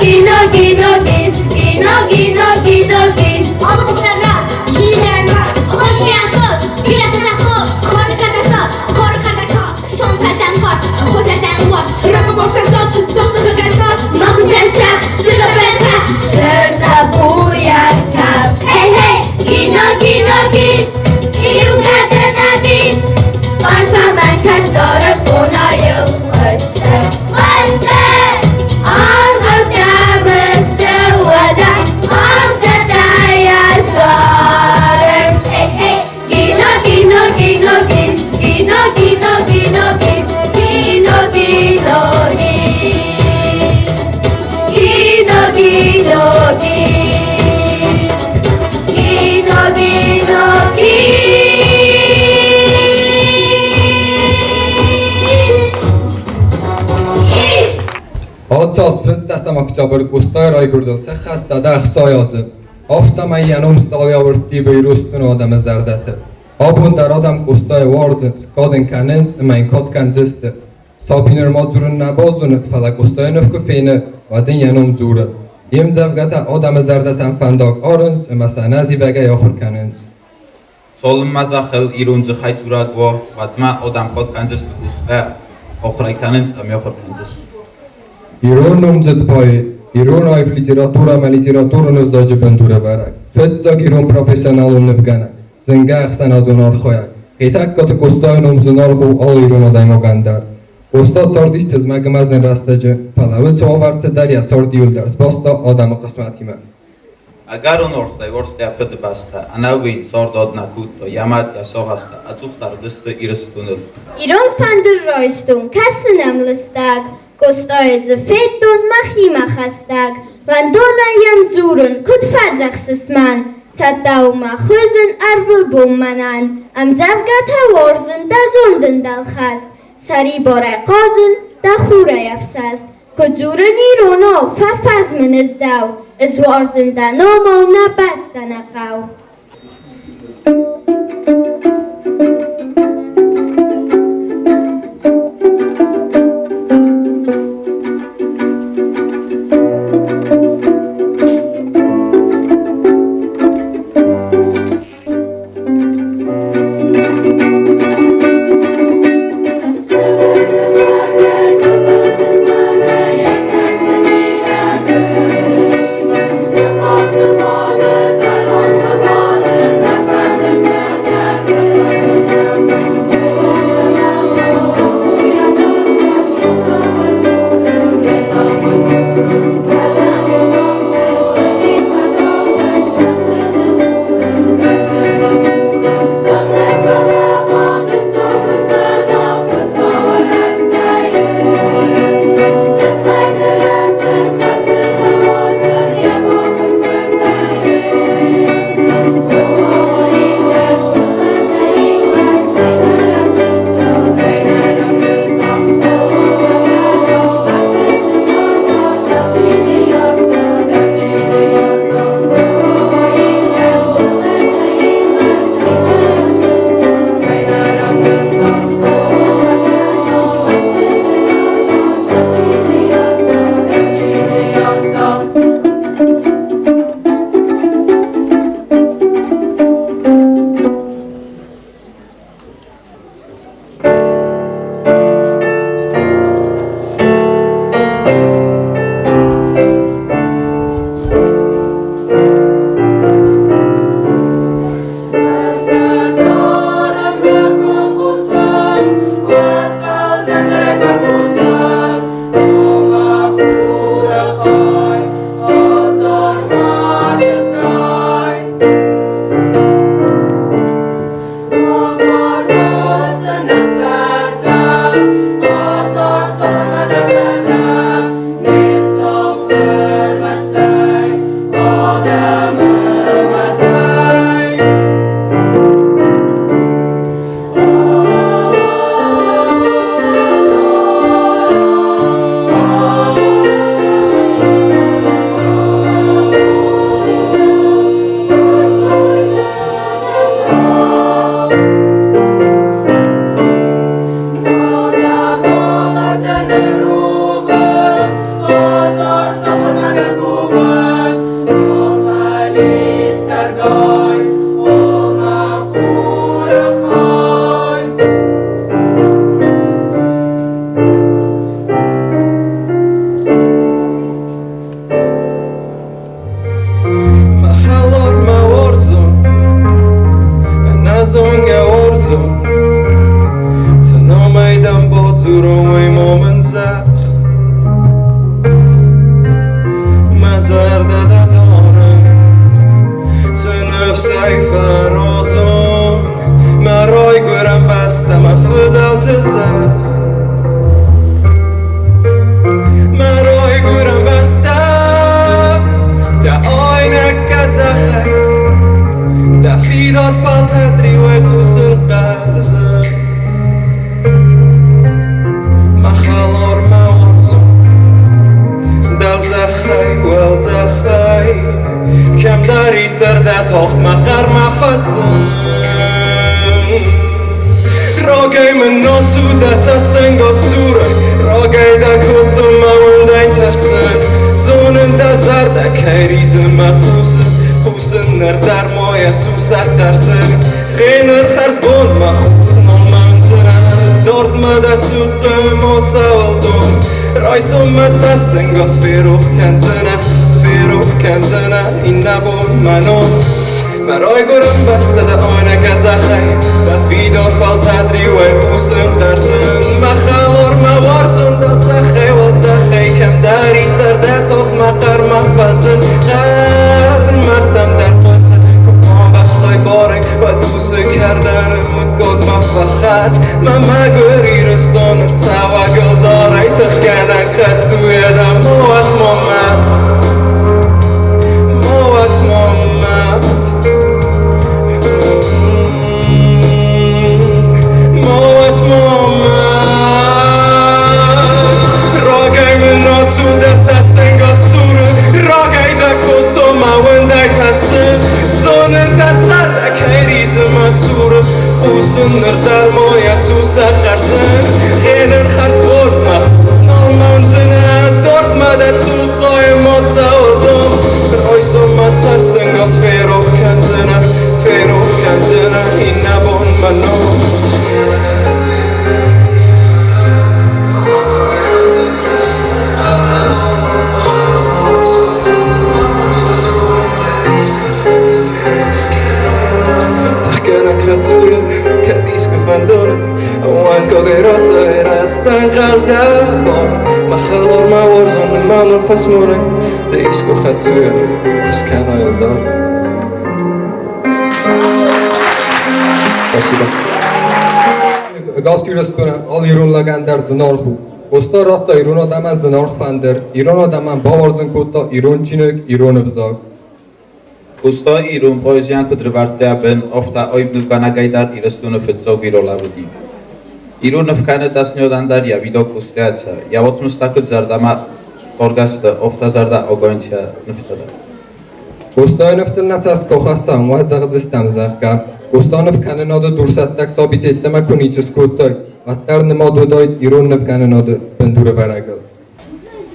Gino, gino, gis, gino, gino, gino, gis. Hey, hey, gino, gino, gis, Gino, gino, gino, gis, gino, gino, gis. Gino, gino, gis. Gino, gino, gis. Оцос 15 октябрь Кустай райгурдыл сахассада хсоязы. Автомайян умстал явыртти бейрустун одам зардаты. Абундар одам кустай варзын кадын каненс мен каткан дзысты. Сабинер мадзурын набазун фала кустай нфкфене вадин янум дзуры. Емдзӕвгӕтӕ адӕмы зӕрдӕтӕм фӕндаг арынц ӕмӕ сӕ ӕнӕзивӕгӕй ахуыр кӕнынц. Цалынмӕ зӕххыл ирон дзыхӕй дзурӕг уа, уӕдмӕ адӕм кад кӕндзысты кусгӕ, ахуыр кӕнынц ӕмӕ ахуыр кӕндзысты. Ирон номдзыд поэт, ирон аив литературӕ ӕмӕ литературон ӕвзаджы бындурӕвӕрӕг, фыццаг ирон профессионалон нывгӕнӕг, зынгӕ ӕхсӕнадон архайӕг, Хетӕгкаты Къостайы ном зынаргъ у алы ирон адӕймагӕн дӕр. Къоста цардис тызмӕг ӕмӕ зын рӕстӕджы, фӕлӕ уыцы уавӕрты дӕр йӕ цард иуылдӕр сбаста адӕмы хъысмӕтимӕ. Ӕгӕрон уарзта уарзта йӕ фыдыбӕстӕ, ӕнӕуи цард ад нӕ кодта, йӕ мӕт, йӕ сагъӕстӕ ӕдзухдӕр уыдысты Ирыстоныл. Ирон фӕндыр райстон, кӕсы нӕм лыстӕг, Къостайы дзы федтон мӕхимӕ хӕстӕг. Уӕндонӕй йӕм дзурын, куыд фӕдзӕхсыс мӕн? Цӕттӕ у мӕ хызын ӕрвылбон мӕнӕн. Ӕмдзӕвгӕтӕ уарзын, дӕ зонд ын дӕлхӕст, Сӕрибарӕй хъазын, дӕ хурӕй ӕфсӕст. Куыд дзурын иронау, фӕфӕзмын ӕз дӕу, Ӕз уарзын дӕ номау нӕ бӕстӕ, нӕ хъӕу. Дзурон момын зӕхх, Мӕ зӕрдӕ дӕ дарын, Цы ныфсӕй фӕразон, Мӕ райгуырӕн бӕстӕ, мӕ фыдӕлты зӕхх. Мӕ райгуырӕн бӕстӕ, дӕ айнӕг къӕдзӕхӕй, Дӕ фидар фӕлтӕрд риуӕй хъусын хъӕрзын. Мӕ хӕлар, мӕ уарзон, дӕлдзӕхӕй, уӕлдзӕхӕй, Кӕмдӕриддӕр дӕ тагъд мӕ хъӕрмӕ фӕзын. Рагӕй мын нацу дӕ цӕстӕнгас дзуры, Рагӕй дӕ кодтон мӕ уындӕй тӕрсын. Зонын дӕ зӕрдӕ кӕй ризы мӕ хъусы, Хъусын ныр дӕр ма йӕ сусӕг хъӕрзын. Гъеныр хӕрзбон, мӕ хур, нал мӕ уындзынӕ, Дардмӕ дӕ цудты ма цӕуыл дон. Райсом мӕ цӕстӕнгас ферох кӕндзынӕ, Ферох кӕндзынӕ иннӕбон мӕ ном. Мӕ райгуырӕн бӕстӕ дӕ айнӕг къӕдзӕхӕй, Дӕ фидар фӕлтӕрд риуӕй хъусын хъӕрзын. Мӕ хӕлар, мӕ уарзон дӕ зӕххӕй, уӕлдзӕхӕй, Кӕмдӕриддӕр дӕ тох мӕ хъӕрмӕ фӕзын. Хъӕр мӕрдтӕм дӕр хъуысы, куы бамбӕхсай барӕй, Уӕд уыцы кӕрдӕны мыггагмӕ фӕхӕт. Мӕ мӕгуыр Ирыстон ӕрцӕуӕг ӕлдарӕй Тыхгӕнӕг хӕддзуйӕ дӕ ма уӕд ма мӕт. Ма уӕд ма мӕт. Ма уӕд ма мӕт. Рагӕй мын ацу дӕ цӕстӕнгас цуры, Рагӕй дӕ кодтон мӕ уындӕй тӕрсын. Зонын дӕ зӕрдӕ кӕй ризы мӕ цуры, Хъусын ныр дӕр ма йӕ сусӕг хъӕрзын. Гъеныр хӕрзбон, мӕ хур, нал мӕ уындзынӕ, Дардмӕ дӕ цухъхъайы ма цӕуыл дом. Райсом мӕ цӕстӕнгас ферох кӕндзынӕ, Ферох кӕндзынӕ иннӕбон мӕ ном. Тыхгӕнӕг хӕддзуйы, кӕд искуы фӕндоны, Ӕууӕнкагӕй радтай рӕстӕнхъӕл дӕ бар. Мӕ хӕлар, мӕ уарзон, ныммӕ фӕсмонӕй, Ды искуы хӕддзуйӕ куы скӕнай ӕлдар. Спасибо. Ӕгас Ирыстонӕн алы ирон лӕгӕн дӕр зынаргъ у. Къоста радта ирон адӕмӕн зынаргъ фӕндыр, ирон адӕмӕн бауарзын кодта ирон чиныг, ирон ӕвзаг. Къоста ирон поэзийӕн куыд рывӕрдта бын, афтӕ аив нывгӕнӕгӕй дӕр Ирыстоны фыццаг ирон лӕг уыди. Ирон нывкӕны дӕсныйадӕн дӕр йӕ уидаг Къостайӕ, йӕ уацмыстӕ куыд зӕрдӕмӕ хъаргӕ сты, афтӕ зӕрдӕ агайынц йӕ нывтӕ дӕр. Къостайы нывтыл нӕ цӕст куы ахӕссӕм, уӕд зӕгъдзыстӕм, зӕгъгӕ, Къоста нывкӕнынады дурсӕттӕг сабиты йеддӕмӕ куы ницы скодтай, уӕддӕр нымад уыдаид ирон нывкӕнынады бындурӕвӕрӕгыл.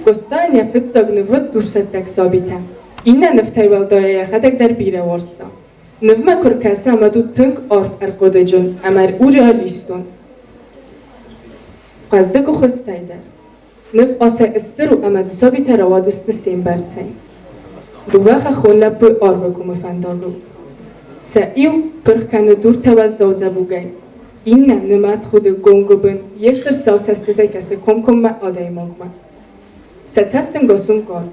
Къостайӕн йӕ фыццаг ныв уыд дурсӕттӕг сабитӕ. Иннӕ нывтӕй уӕлдай йӕхӕдӕг дӕр бирӕ уарзта. Нывмӕ куы ркӕса, уӕд у тынг арф ӕрхъуыдыджын ӕмӕ у реалистон. Хъӕздыг у хуызтӕй дӕр. Ныв асӕй стыр у ӕмӕ дзы сабитӕ рауадысты се мбӕрцӕй. Дыууӕ хӕххон лӕппуйы Арвы комы фӕндагыл. Сӕ иу пырх кӕны дуртӕ уӕззау дзӕбугӕй, иннӕ нымӕтхуды гонгуыбын йе стыр сау цӕстытӕй кӕсы комкоммӕ адӕймагмӕ. Сӕ цӕстӕнгас у ӕнкъард,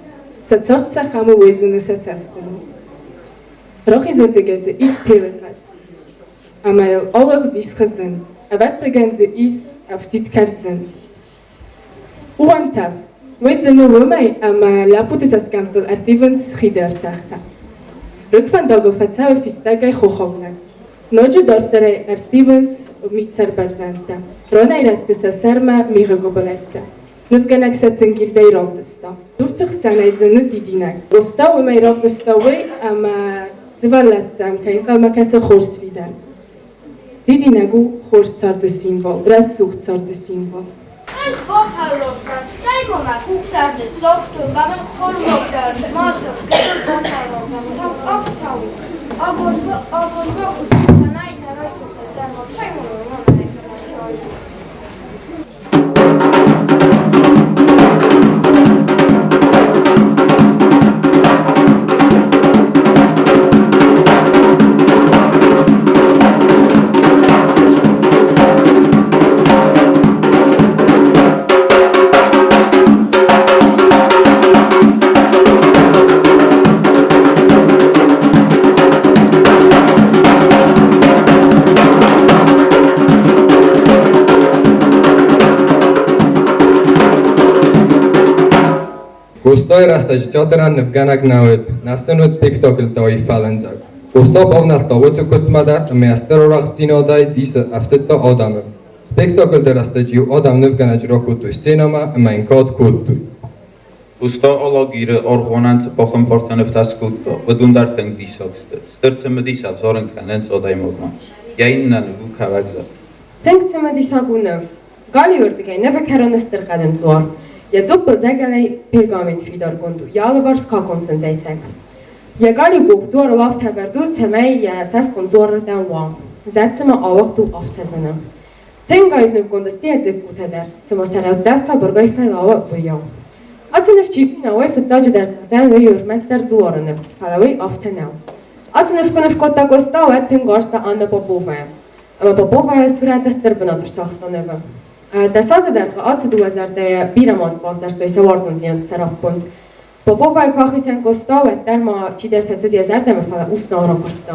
сӕ цард сӕ хӕмы уыдзыны сӕ цӕсгомыл. Рахизырдыгӕй дзы ис телыхъӕд, ӕмӕ йыл ауыгъд ис хызын, ӕвӕццӕгӕн дзы ис афтид кӕрдзын. У ӕнтӕф, уый зыны уымӕй, ӕмӕ лӕппуты цӕсгӕмттыл ӕрттивынц хиды ӕртӕхтӕ. Рыг фӕндагыл фӕцӕуы фистӕгӕй хохаг лӕг. Ноджы дарддӕрӕй ӕрттивынц митсӕр бӕрзӕндтӕ, ронӕй-рӕтты сӕ сӕрмӕ мигъы гуыбылӕттӕ. Нывгӕнӕг сӕ тынг ирдӕй равдыста. Дурты хсӕнӕй зыны дидинӕг. Къоста уымӕй равдыста уый, ӕмӕ сывӕллӕттӕм кӕй ӕнхъӕлмӕ кӕсы хорз фидӕн. Дидинӕг у хорз царды символ, рӕсугъд царды символ. Ӕз бафӕлладтӕн, стӕй ма мӕ къух дӕр ныццавтон, мӕ мын хъӕрмаг дӕр ма тых, кӕдӕм бафӕлладтӕн, афтӕ у. Абон, абон бакусдзынӕ, райсом дӕр ма цӕй уынон, Къостайы рӕстӕджы театрӕн нывгӕнӕг нӕ уыд, нӕ сын уыд спектакльтӕ аив фӕлындзӕг. Къоста бавнӕлдта уыцы куыстмӕ дӕр ӕмӕ йӕ стыр арӕхстдзинадӕй дисы ӕфтыдта адӕмы. Спектакльты рӕстӕджы-иу адӕм нывгӕнӕджы ракодтой сценӕмӕ ӕмӕ йын кад кодтой. Къоста Алагиры аргъуанӕн пахуымпартӕ нывтӕ скодта, уыдон дӕр тынг диссаг сты, стыр цымыдис ӕвзарын кӕнынц адӕймагмӕ. Йӕ иннӕ ныв у кӕуӕгдзӕф. Тынг цымыдисаг у ныв. Галиуырдыгӕй нывы кӕроны стыр хъӕдын дзуар. Йӕ цъуппыл зӕгӕлӕй пергамент фидаргонд у, йӕ алыварс какон сындзӕйцӕг. Йӕ галиу къух дзуарыл афтӕ ӕвӕрд у, цӕмӕй йӕ цӕсгом дзуарырдӕм уа. Зӕд цыма ауыгъд у, афтӕ зыны. Тынг аив нывгонд сты йӕ дзыккутӕ дӕр, цыма сӕ рӕвдзӕф сабыргай фӕйлауы, уыйау. Ацы ныв чи фена, уый фыццаджыдӕр зӕгъдзӕн, уый ӕрмӕстдӕр дзуары ныв, фӕлӕ уый афтӕ нӕу. Ацы ныв куы ныв кодта Къоста, уӕд тынг уарзта Анна Поповайы. Ӕмӕ Поповайы сурӕт стыр бынат ӕрцахста нывы. 10 азы дӕргъы ацы дыууӕ зӕрдӕйы бирӕ маз бавзӕрстой сӕ уарзондзинады сӕраппонд. Поповайы куы ахицӕн Къоста, уӕддӕр ма чидӕртӕ цыд йӕ зӕрдӕмӕ, фӕлӕ ус нал ракуырдта.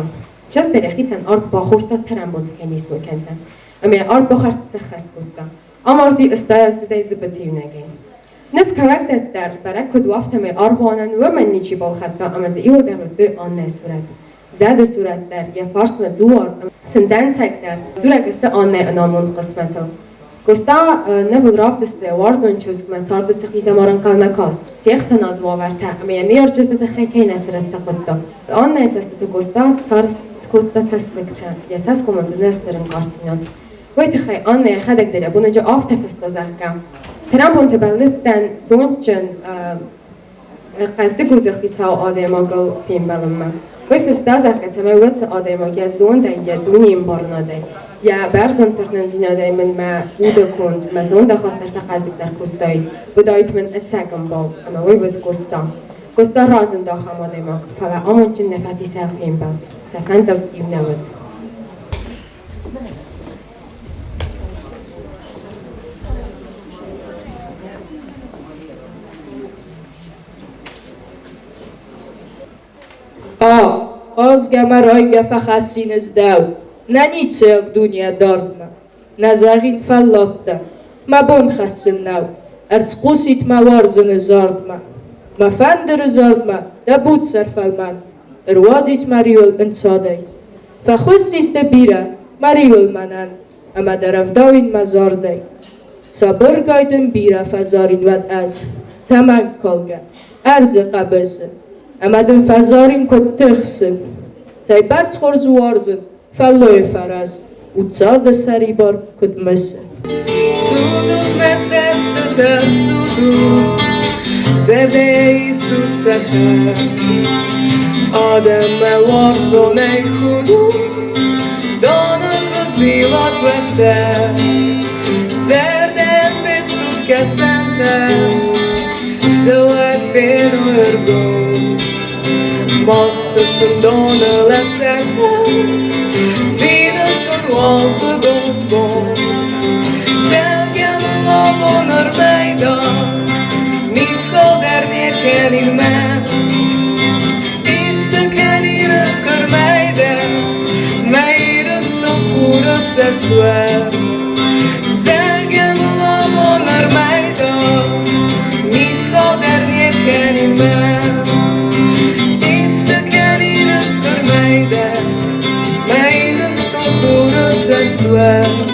Чызг дӕр йӕхицӕн ард бахордта цӕрӕнбонты кӕй не смой кӕндзӕн. Ӕмӕ йӕ ардбахӕрд сӕххӕст кодта. Амарди 80 аздзыдӕй зыбыты иунӕгӕй. Ныв кӕуӕгзӕд дӕр бӕрӕг куыд у, афтӕмӕй аргъуанӕн уымӕн ничи балхӕдта ӕмӕ дзы иуылдӕр уыдтой Аннӕйы сурӕт. Зӕды сурӕт дӕр, йӕ фарсмӕ дзуар ӕмӕ сындзӕнцӕг дӕр дзурӕг сты Аннӕйы ӕнамонд хъысмӕтыл. Къоста нывыл равдыста йӕ уарзон чызгмӕ царды цы хъизӕмар ӕнхъӕлмӕ каст, се хсӕнады уавӕртӕ ӕмӕ йӕ ныййарджыты тыххӕй кӕй нӕ сырӕзт сӕ хъуыддаг. Аннӕйы цӕстыты Къоста сар скодта цӕссыгтӕ, йӕ цӕсгомыл дзы нӕ стыр ӕнкъарддзинад. Уый тыххӕй Аннӕ йӕхӕдӕг дӕр йӕ боныджы афтӕ фыста, зӕгъгӕ, цӕрӕнбонты бӕллыдтӕн зондджын, хъӕздыг уды хицау адӕймагыл фембӕлынмӕ. Уый фыста, зӕгъгӕ, цӕмӕй уыцы адӕймаг йӕ зондӕй, йӕ дунеӕмбарынадӕй, йӕ бӕрзонд тырнындзинадӕй мын мӕ уды конд, мӕ зондахаст дӕр фӕхъӕздыгдӕр кодтаид, уыдаид мын ӕцӕг ӕмбал, ӕмӕ уый уыд Къоста. Къоста разынд ахӕм адӕймаг, фӕлӕ амондджын нӕ фӕци сӕ фембӕлд, сӕ фӕндаг иу нӕ уыд. Ах, хъазгӕ мӕ райгӕ фӕхӕссин ӕз дӕу, Нӕ ницӕйаг дунейӕ дардмӕ. Нӕ зӕгъин фӕлладтӕ, мӕ бон хӕссын нӕу, Ӕрцхъусит мӕ уарзыны зардмӕ. Мӕ фӕндыры зардмӕ дӕ буц сӕр фӕлмӕн Ӕруадис мӕ риуыл ӕнцадӕй. Фӕхуыссис дӕ бирӕ мӕ риуыл мӕнӕн, Ӕмӕ дӕ рӕвдауин мӕ зардӕй. Сабыргай дын бирӕ фӕзарин уӕд ӕз, Тӕмӕн калгӕ, ӕрдзы хъӕбысы, Ӕмӕ дын фӕзарин куыд тыхсы. Цӕйбӕрц хорз уарзын, фӕллойы фӕрӕз, У царды сӕрибар куыд мысы. Судзут мӕ цӕстытӕ, судзут, Зӕрдӕйӕ исут цӕхӕр. Адӕммӕ уарзонӕй худут, Доны куы зилат уӕддӕр. Зӕрдӕ фестут кӕсӕнтӕ, Дзыллӕ феной ӕргом. Масты сын доны лӕсӕнтӕ, Цины сын уалдзыгон бон. Зӕгъгӕ мыл абон ӕрмӕйдар, Мисхал дӕр не кӕнин мӕт. Исты кӕнин ӕз куырмӕй дӕр, Мӕ Ирыстон хуры цӕст уӕд. Зӕгъгӕ мыл абон ӕрмӕйдар, Мисхал дӕр не кӕнин мӕт. Исты кӕнин ӕз куырмӕй дӕр, Мӕ Ирыстон хуры цӕст уӕд.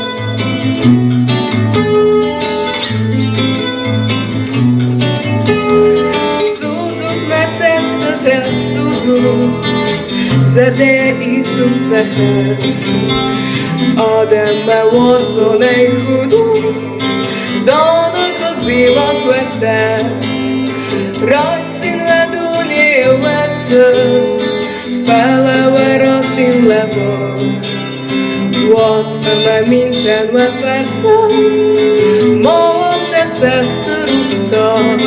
Судзут мӕ цӕстытӕ, судзут, Зӕрдӕйӕ исут цӕхӕр. Адӕммӕ уарзонӕй худут, Доны куы зилат уӕддӕр. Райсин уӕ дунейы уӕрцы, Фӕлӕ уӕ раттин лӕвар. Уадз ӕмӕ минтӕн уӕ фӕрцы Ма уа сӕ цӕсты рухс тар.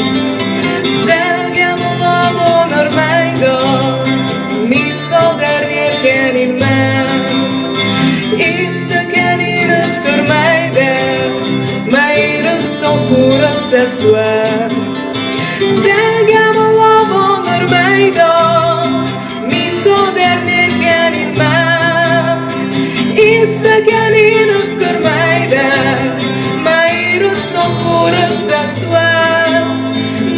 Зӕгъгӕ мыл абон ӕрмӕйдар, Мисхал дӕр не ркӕнин мӕт. Исты кӕнин ӕз куырмӕй дӕр, Мӕ Ирыстон хуры цӕст уӕд. Зӕгъгӕ мыл абон ӕрмӕйдар, Мисхал дӕр не ркӕнин мӕт. Исты кӕнин ӕз куырмӕй дӕр, Мӕ Ирыстон хуры цӕст уӕд.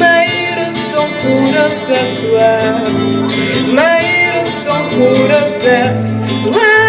Мӕ Ирыстон хурӕхсӕст уӕд, Мӕ Ирыстон хурӕхсӕст уӕд.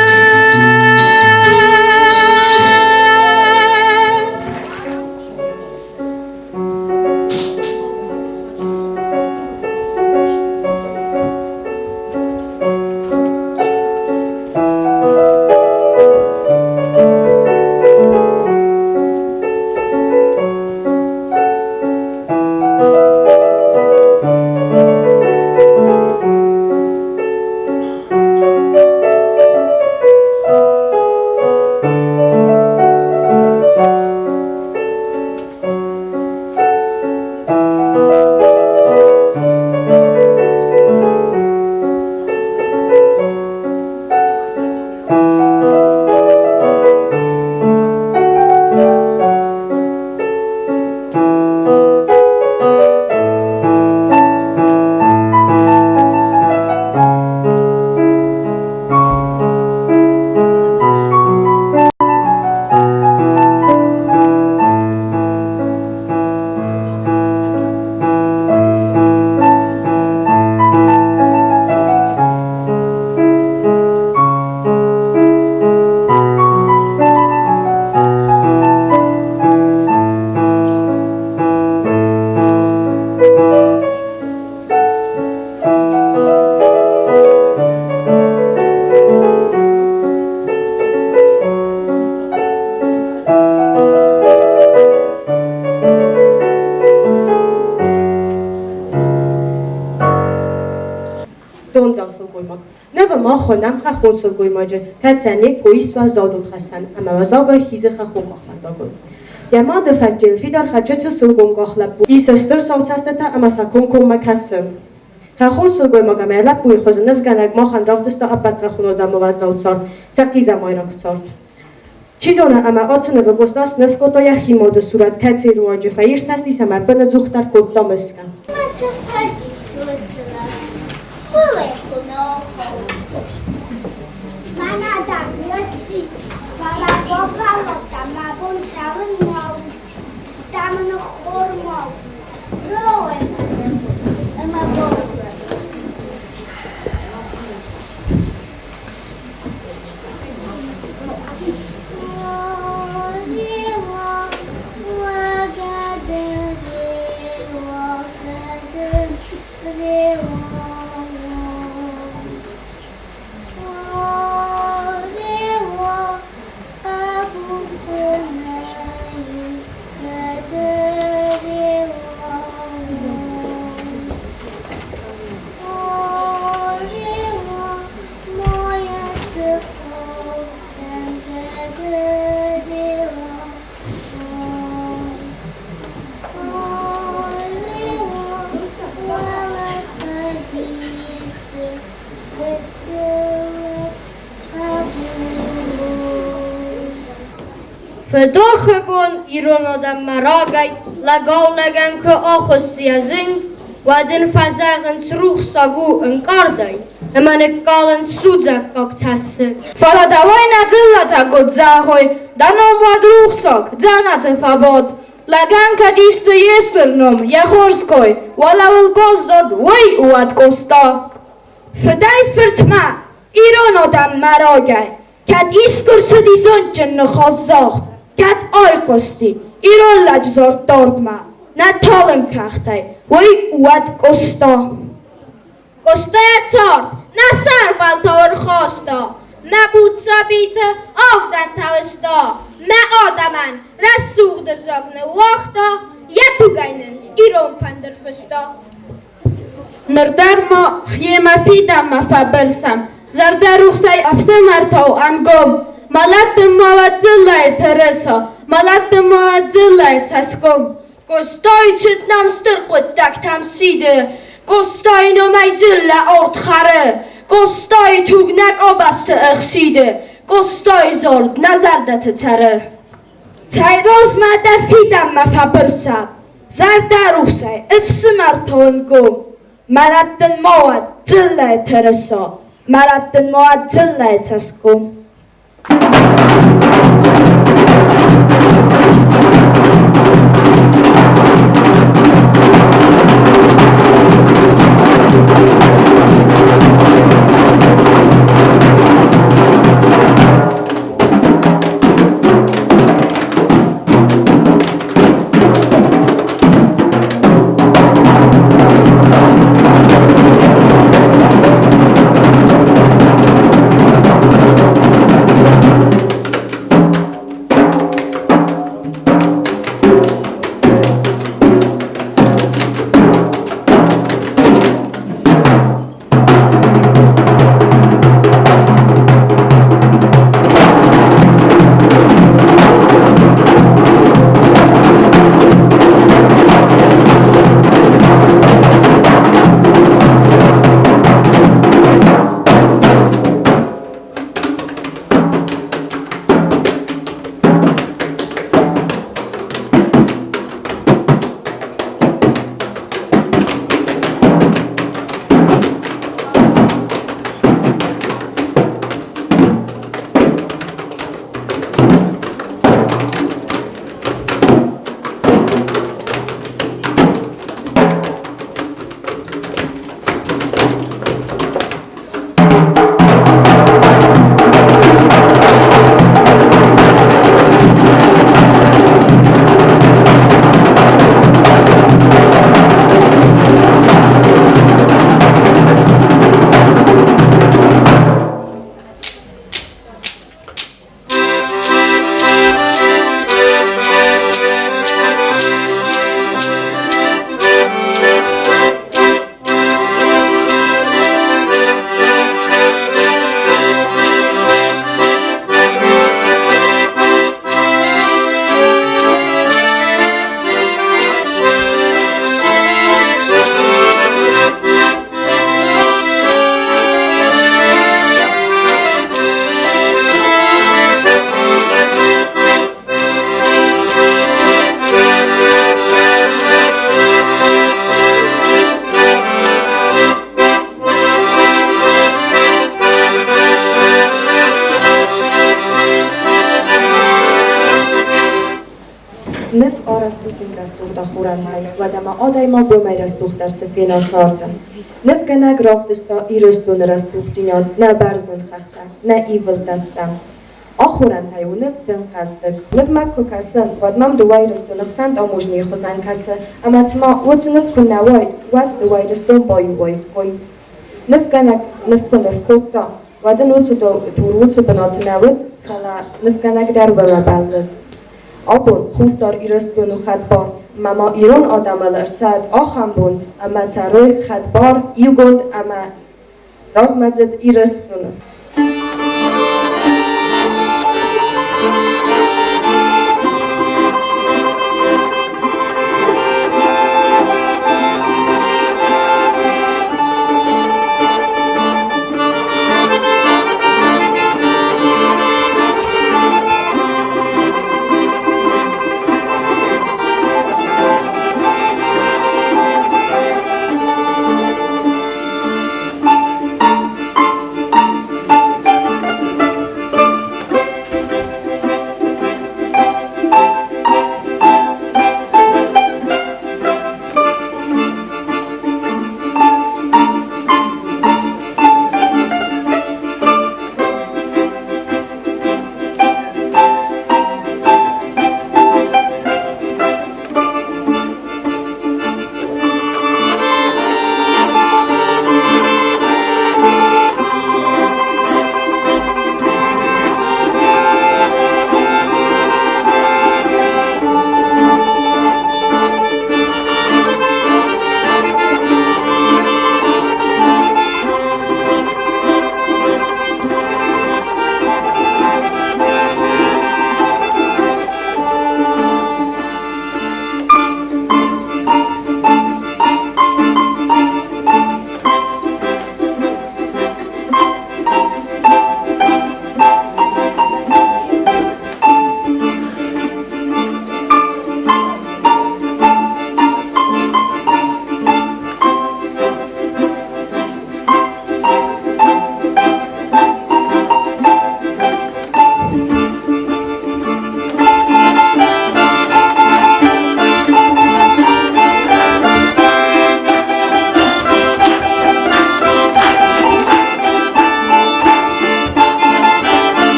Дондзау сылгоймаг. Нывы мах уынӕм хӕххон сылгоймаджы, кӕцыйӕн йе ккой ис уӕззау донхӕссӕн ӕмӕ уӕззаугай хизы хӕххон къахвӕндагыл. Йӕ мады фӕдджийыл фидар хӕцы чысыл гомкъах лӕппу, ис стыр сау цӕстытӕ ӕмӕ сӕ комкоммӕ кӕсы. Хӕххон сылгоймаг ӕмӕ йӕ лӕппуйы хуызы нывгӕнӕг махӕн равдыста ӕппӕт хӕххон адӕмы уӕззау цард, сӕ хъизӕмайраг цард. Чи зоны, ӕмӕ ацы нывы Къоста сныв кодта йӕхи мады сурӕт, кӕцыйы руаджы фӕиртӕстис ӕмӕ быныдзухдӕр кодта мысгӕ. Фыдохы бон ирон адӕммӕ рагӕй лӕгау-лӕгӕн куы ахуыссы йӕ зынг, уӕд ын фӕзӕгъынц рухсаг у ӕнкъардӕй ӕмӕ ныккалынц судзаггаг цӕссыг. Фӕлӕ дӕуӕй нӕ дзыллӕтӕ куыд зӕгъой, дӕ ном уӕд рухсаг, дзӕнӕты фӕбад. Лӕгӕн кӕд исты йе стыр ном, йӕ хорз кой, уӕлӕуыл баззад, уый у уӕд Къоста. Фыдӕй-фыртмӕ ирон адӕммӕ рагӕй кӕд искуы рцыди зондджын ныхас загъд, кӕд айхъуысти ирон лӕджы зард дардмӕ, нӕ талынг хӕхтӕй, уый уӕд Къоста. Къостайӕ цард нӕ сӕрвӕлтау ӕрхаста, мӕ буц сабиты авдӕнтӕ уызта, мӕ адӕмӕн рӕсугъд ӕвзаг ныууагъта, йӕ тугӕй нын ирон фӕндыр фыста. Ныр дӕр ма гъемӕ фидӕнмӕ фӕбырсӕм, зӕрдӕрухсӕй ӕфсымӕртау ӕнгом. Мӕлӕт дын ма уӕд дзыллӕйы тырыса, мӕлӕт дын ма уӕд дзыллӕйы цӕсгом. Къостайы чызг нӕм стыр хъуыддӕгтӕм сиды, Къостайы номӕй дзыллӕ ард хӕры, Къостайы туг нӕ къабӕзты ӕхсиды, Къостайы зард нӕ зӕрдӕты цӕры. Цӕй размӕ дӕ фидӕнмӕ фӕбырса, Зӕрдӕрухсӕй, ӕфсымӕртау ӕнгом, Мӕлӕт дын ма уӕд дзыллӕйы тырыса, Мӕлӕт дын ма уӕд дзыллӕйы цӕсгом. Ныв арӕзт у тынг рӕсугъд ахорӕнтӕй, уӕдӕ ма адӕймаг уымӕй рӕсугъддӕр цы фена царды. Нывгӕнӕг равдыста Ирыстоны рӕсугъддзинад, нӕ бӕрзонд хӕхтӕ, нӕ ивылд дӕттӕ. Ахорӕнтӕй у ныв тынг хъӕздыг. Нывмӕ куы кӕсын, уӕд мӕм дыууӕ Ирыстоны хсӕн таможнийы хуызӕн кӕсы, ӕмӕ цыма уыцы ныв куы нӕ уаид, уӕд дыууӕ Ирыстон баиу уаиккой. Нывгӕнӕг ныв куы ныв кодта, уӕд ын уыцы тур уыцы бынаты нӕ уыд, фӕлӕ нывгӕнӕг дӕр уымӕ бӕллыд. Абон Хуссар Ирыстон у хӕдбар, ӕмӕ ма ирон адӕмыл ӕрцӕуӕд ахӕм бон, ӕмӕ цӕрой хӕдбар, иугонд ӕмӕ размӕдзыд Ирыстоны.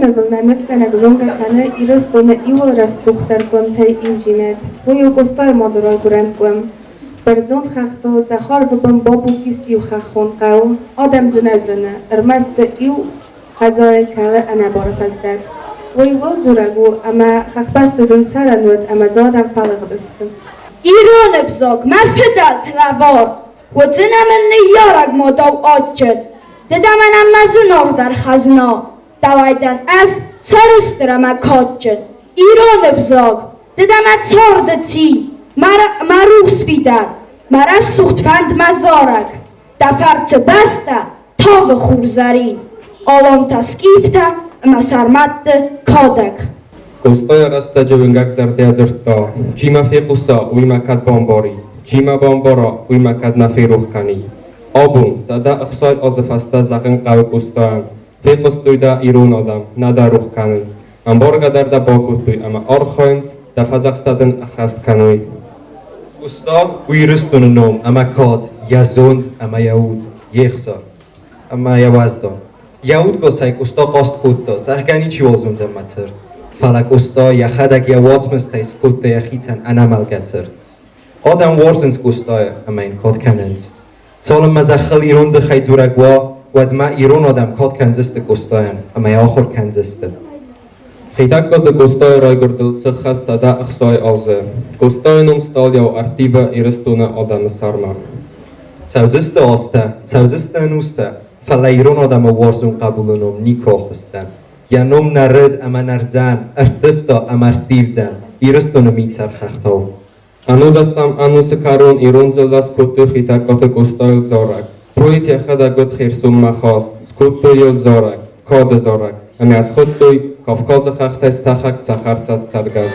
Нывыл нӕ нывгӕнӕг зонгӕ кӕны Ирыстоны иууыл рӕсугъддӕр къуымтӕй иудзинад. Уый у Къостайы мады райгуырӕн къуым. Бӕрзонд хӕхтыл цъӕх арвы бын бабукъ ис иу хӕххон хъӕу. Адӕм дзы нӕ зыны, ӕрмӕст дзы иу хӕдзарӕй кӕлы ӕнӕбары фӕздӕг. Уый ууыл дзурӕг у, ӕмӕ хӕхбӕсты зын цӕрӕн уыд ӕмӕ дзы адӕм фӕлыгъдысты. Ирон ӕвзаг, мӕ фыдӕлты лӕвар, Уыдзынӕ мын ныййарӕг мадау адджын. Ды дӕ мӕнӕн мӕ зынаргъдӕр хӕзна. Дӕуӕй дӕн ӕз сӕрыстыр ӕмӕ кадджын. Ирон ӕвзаг, ды дӕ мӕ царды цин, мӕ рухс фидӕн, мӕ рӕсугъд фӕнд, мӕ зарӕг. Дӕ фӕрцы бӕстӕ тавы хурзӕрин, алантӕ скъифтӕ ӕмӕ сарматты кадӕг. Къостайы рӕстӕджы уынгӕг зӕрдӕ дзырдта: Чи мӕ фехъуса, уый мӕ кӕд бамбарид, чи мӕ бамбара, уый мӕ кӕд нӕ ферох кӕнид. Абон, 160 азы фӕстӕ зӕгъын хъӕуы Къостайӕн: Фехъуыстой дӕ ирон адӕм, нӕ дӕ рох кӕнынц. Ӕмбаргӕ дӕр дӕ бакодтой ӕмӕ архайынц, дӕ фӕдзӕхстӕ дын ӕххӕст кӕной. Къоста у Ирыстоны ном ӕмӕ кад, йӕ зонд ӕмӕ йӕ уд, йе хсар ӕмӕ йӕ уӕздан. Йӕ удгосӕй Къоста хъаст кодта, зӕгъгӕ, ничиуал зондзӕн мӕ цырт. Фӕлӕ Къоста йӕхӕдӕг йӕ уацмыстӕй скодта йӕхицӕн ӕнӕмӕлгӕ цырт. Адӕм уарзынц Къостайы ӕмӕ йын кад кӕнынц. Цалынмӕ зӕххыл ирон дзыхӕй дзурӕг уа, уӕдмӕ ирон адӕм кад кӕндзысты Къостайӕн ӕмӕ йӕ ахуыр кӕндзысты. Хетӕгкаты Къостайы райгуырдыл сыххӕст 160 азы. Къостайы ном стъалыйау ӕрттивы Ирыстоны адӕмы сӕрмӕ. Цӕудзысты азтӕ, цӕудзысты ӕнустӕ, фӕлӕ ирон адӕмы уарзон хъӕбулы ном никуы ахуысдзӕн. Йӕ ном нӕрыд ӕмӕ нӕрдзӕн, ӕрттывта ӕмӕ ӕрттивдзӕн Ирыстоны митсӕр хӕхтау. Ӕнудӕсӕм ӕнусы кӕрон ирон дзыллӕ скодтой Хетӕгкаты Къостайыл зарӕг. Поэт йӕхӕдӕг уыд Херсонмӕ хаст, скодтой йыл зарӕг, кады зарӕг, ӕмӕ схуыдтой Кавказы хӕхтӕй стӕхӕг цӕхӕрцӕст цӕргӕс.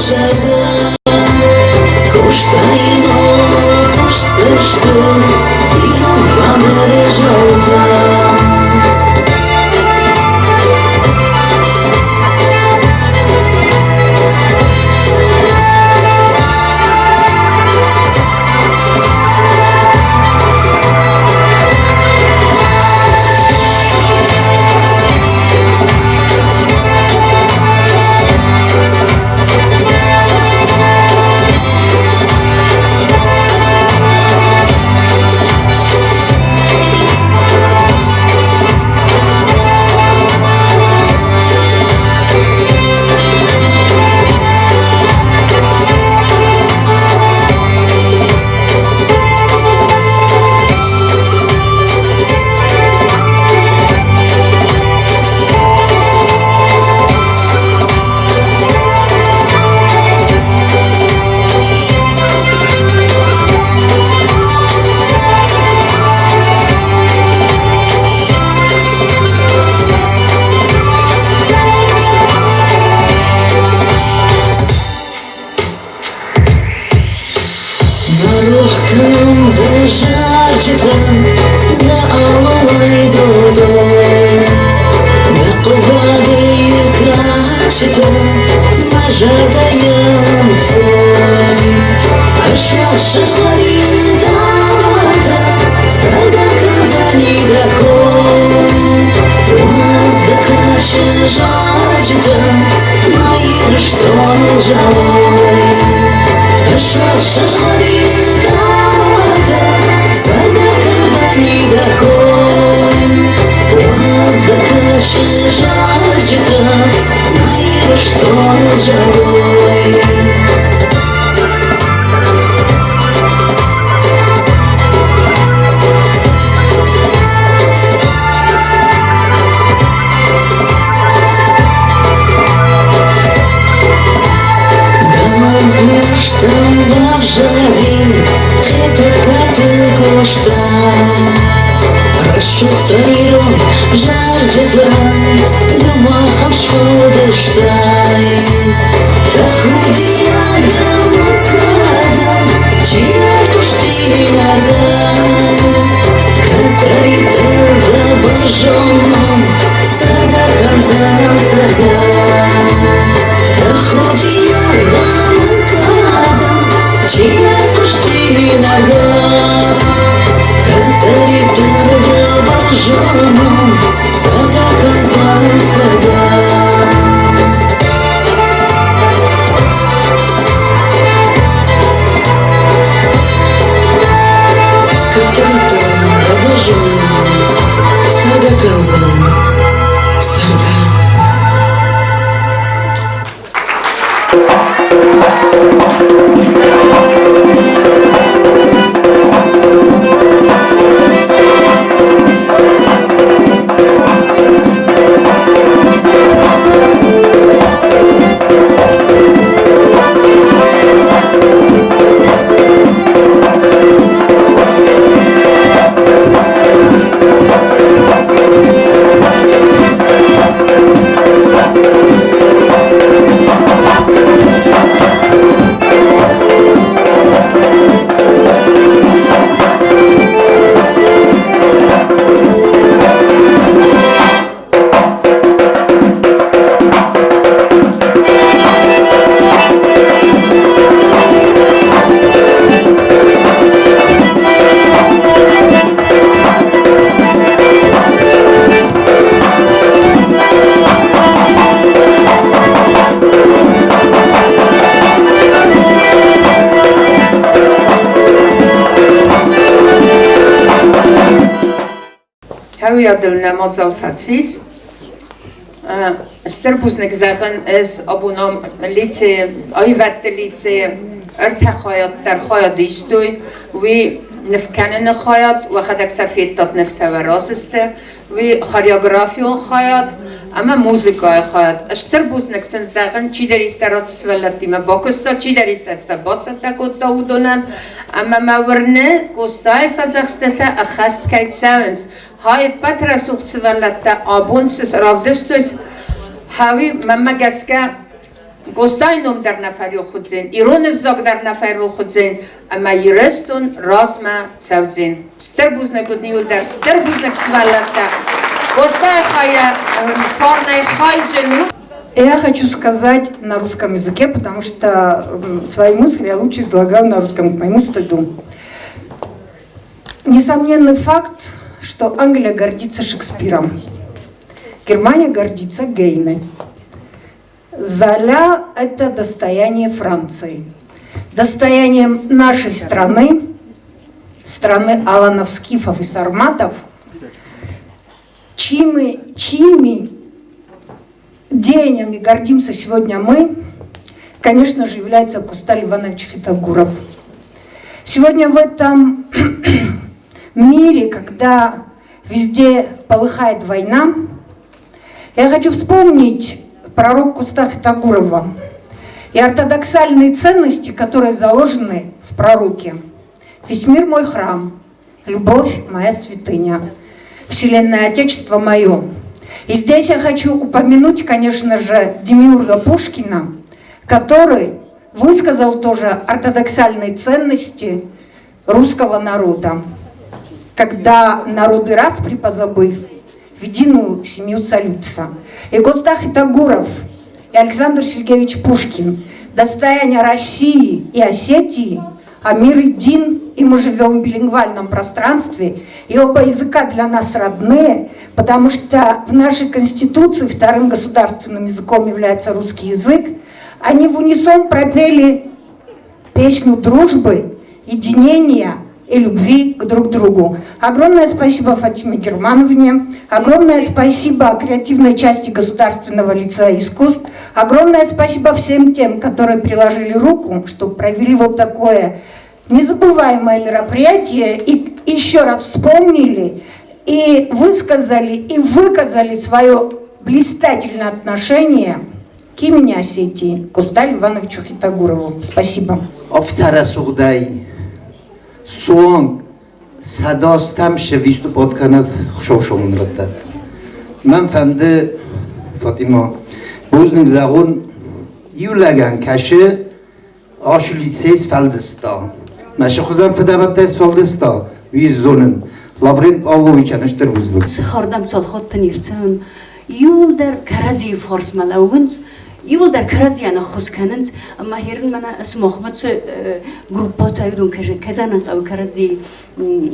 Жарды. зӕгъой. Сызгъӕрин тауӕртӕ сӕрдӕ кӕндзӕни дӕ кой. Уадз дӕ кӕсы зарджытӕ нӕ Ирыстоныл зӕгъой. Баззадин Хетӕгкаты Къоста. Рӕсугъддӕр ирон зарджытӕ ды махӕн сфӕлдыстай. Тӕхудиаг дӕм кӕдӕм, чи райхъуысти нардӕй. Кӕддӕриддӕр дӕ бӕрзонд ном цӕргӕ кӕндзӕн, цӕргӕ. Тӕхудиаг дӕм кӕдӕм, чи райхъуысти нардӕй. Кӕддӕриддӕр дӕ бӕрзонд ном цӕргӕ кӕндзӕн, цӕргӕ. Сарга кӕндзӕн, сарга. Уыйадыл нӕ мадзал фӕцис. Стыр бузныг зӕгъын ӕз абоном лицейы, аивӕдты лицейы ӕртӕ хайад дӕр хайад истой. Уый ныв кӕныны хайад, уӕхӕдӕг сӕ федтат нывтӕ уӕ разы сты. Уый хореографион хайад ӕмӕ музыкӕйы хайад. Стыр бузныг сын зӕгъын, чидӕриддӕр ацы сывӕллӕттимӕ бакуыста, чидӕриддӕр сӕ бацӕттӕ кодта, уыдонӕн. Ӕмӕ мӕ уырны, Къостайы фӕдзӕхстытӕ ӕххӕст кӕй цӕуынц. Хай ӕппӕт рӕсугъд сывӕллӕттӕ абон цы равдыстой, хауи мӕнмӕ гӕсгӕ Къостайы ном дӕр нӕ фӕрох уыдзӕн, ирон ӕвзаг дӕр нӕ фӕрох уыдзӕн ӕмӕ Ирыстон размӕ цӕудзӕн. Стыр бузныг уыд иуылдӕр, стыр бузныг сывӕллӕттӕ. Къостайы хайӕ фарнӕй хайджын у. Я хочу сказать на русском языке, потому что свои мысли я лучше излагаю на русском, к моему стыду. Несомненный факт, что Англия гордится Шекспиром, Германия гордится Гейне. Золя – это достояние Франции. Достоянием нашей страны, страны аланов, скифов и сарматов, чьими деяниями гордимся сегодня мы, конечно же, является Кусталь Иванович Хетагуров. Сегодня в этом мире, когда везде полыхает война, я хочу вспомнить пророк Куста Хетагурова и ортодоксальные ценности, которые заложены в пророке. Весь мир мой храм, любовь моя святыня, вселенное отечество мое. И здесь я хочу упомянуть, конечно же, Демиурга Пушкина, который высказал тоже ортодоксальные ценности русского народа. Когда народы распри позабыв, в единую семью солются. И Коста Хетагуров, и Александр Сергеевич Пушкин, достояние России и Осетии, а мир един, и мы живем в билингвальном пространстве, и оба языка для нас родные, потому что в нашей Конституции вторым государственным языком является русский язык, Они в унисон пропели песню дружбы, единения и любви к друг другу. Огромное спасибо Фатиме Германовне, огромное спасибо креативной части Государственного лицея искусств, огромное спасибо всем тем, которые приложили руку, чтобы провели вот такое незабываемое мероприятие и еще раз вспомнили и высказали, и выказали свое блистательное отношение к имени Осетии, Косталю Ивановичу Хетагурову. Спасибо. Афтӕ рӕсугъдӕй суанг 108 выступать кӕнӕд Хуыцау сомон раттӕд. Мӕн фӕнды, Фатима, бузныг зӕгъон, иу лӕгӕн кӕсы ашы лицей сфӕлдыста. Мӕ хуызӕн фыдӕбӕттӕ сфӕлдыста, уый зонын. Лаврент Павловичӕн стыр бузныг. Хардам цалхоттӕн ӕрцӕуын иууылдӕр кӕрӕдзийы фарсмӕ лӕууынц, иууылдӕр кӕрӕдзийӕн ӕххуыс кӕнынц, ӕмӕ херын мӕнӕ сымахмӕ цы группӕтӕ уыдон кӕзӕнӕн хъӕуы кӕрӕдзийы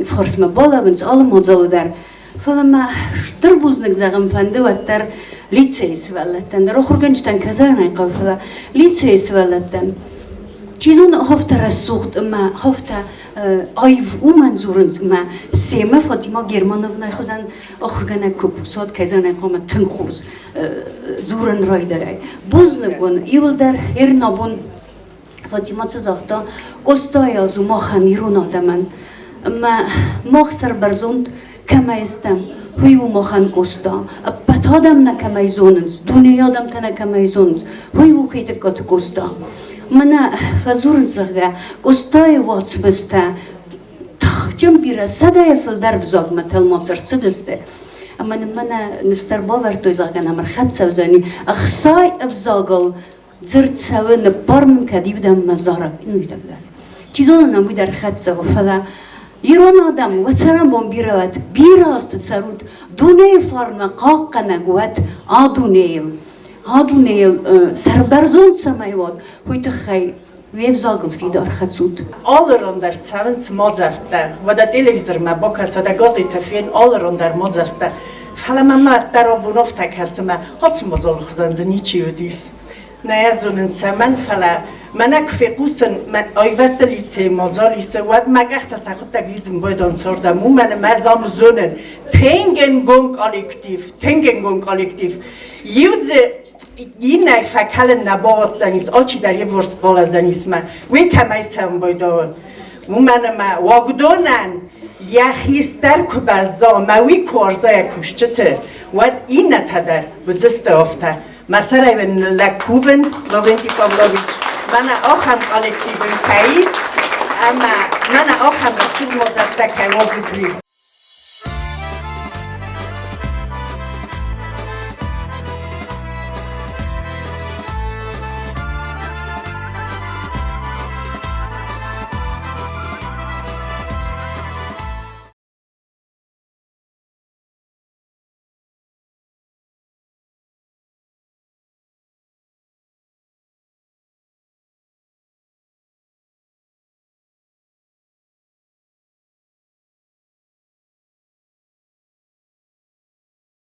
фарсмӕ балӕууынц алы мадзалы дӕр. Фӕлӕ мӕ стыр бузныг зӕгъын фӕнды уӕддӕр лицейы сывӕллӕттӕн дӕр, ахуыргӕнджытӕн кӕзӕнӕй хъӕуы, фӕлӕ лицейы сывӕллӕттӕн чи зоны, афтӕ рӕсугъд ӕмӕ афтӕ аив уымӕн дзурынц, ӕмӕ семӕ Фатима Германовнайы хуызӕн ахуыргӕнӕг куы кусат, кӕй зӕгъын ӕй хъуамӕ тынг хорз дзурын райдайай. Бузныг уын иуылдӕр ӕрнабон Фатима цы загъта, Къостайы аз у махӕн, ирон адӕмӕн. Ӕмӕ мах сӕрбӕрзонд кӕмӕй стӕм, уый у махӕн Къоста. Ӕппӕт адӕм нӕ кӕмӕй зонынц, дунейы адӕмтӕ нӕ кӕмӕй зонынц, уый у Хетӕгкаты Къоста. Мӕнӕ фӕдзурынц, зӕгъгӕ, Къостайы уацмыстӕ тыхджын бирӕ сӕдӕйӕ фылдӕр ӕвзагмӕ тӕлмац ӕрцыдысты. Ӕмӕ нын мӕнӕ ныфс дӕр бавӕрдтой, зӕгъгӕ, нӕм ӕрхӕццӕ уыдзӕни ӕхсай ӕвзагыл дзырд цӕуы, ныббар мын кӕд иу дӕм мӕ зарӕг, ну и так далее. Чи зоны, нӕм уый дӕр хӕццӕ у, фӕлӕ ирон адӕм, уӕ цӕрӕнбон бирӕ уӕд, бирӕ азты цӕрут, дунейы фарнмӕ хъахъхъӕнӕг уӕд а дунейыл. А дунейыл сӕрбӕрзонд цӕмӕй уат, уый тыххӕй уе взагыл фидар хӕцут. Алы ран дӕр цӕуынц мадзӕлттӕ. Уӕдӕ телевизормӕ бакӕс, уӕдӕ газетӕ фен, алы ран дӕр мадзӕлттӕ. Фӕлӕ мӕ мад дӕр абон афтӕ кӕсы мӕ ацы мадзалы хуызӕн дзы ничи уыдис. Нӕ йӕ зонын цӕмӕн, фӕлӕ мӕнӕ куы фехъусын, мӕ аивӕдты лицейы мадзал исы, уӕд мӕ къӕхтӕ сӕхуыдтӕг лидзын байдайынц ардӕм, уымӕн ӕмӕ ӕз ам зонын тынг ӕнгом коллектив, тынг ӕнгом коллектив. Иу дзы иннӕ фӕкӕлын нӕ бауадздзӕнис, алчидӕр иуварс балӕудзӕнис мӕ. Уый кӕмӕй цӕуын байдайы? Уымӕн ӕмӕ уагдонӕн йӕ хистӕр куы бӕзза ӕмӕ уый куы уарза йӕ кусджыты, уӕд иннӕтӕ дӕр уыдзысты афтӕ. Мӕ сӕрӕй уын ныллӕг кувын, Лаврентий Павлович, мӕнӕ ахӕм коллектив ын кӕй ис, ӕмӕ мӕнӕ ахӕм рӕсугъд мадзӕлттӕ кӕй уадзут, уый.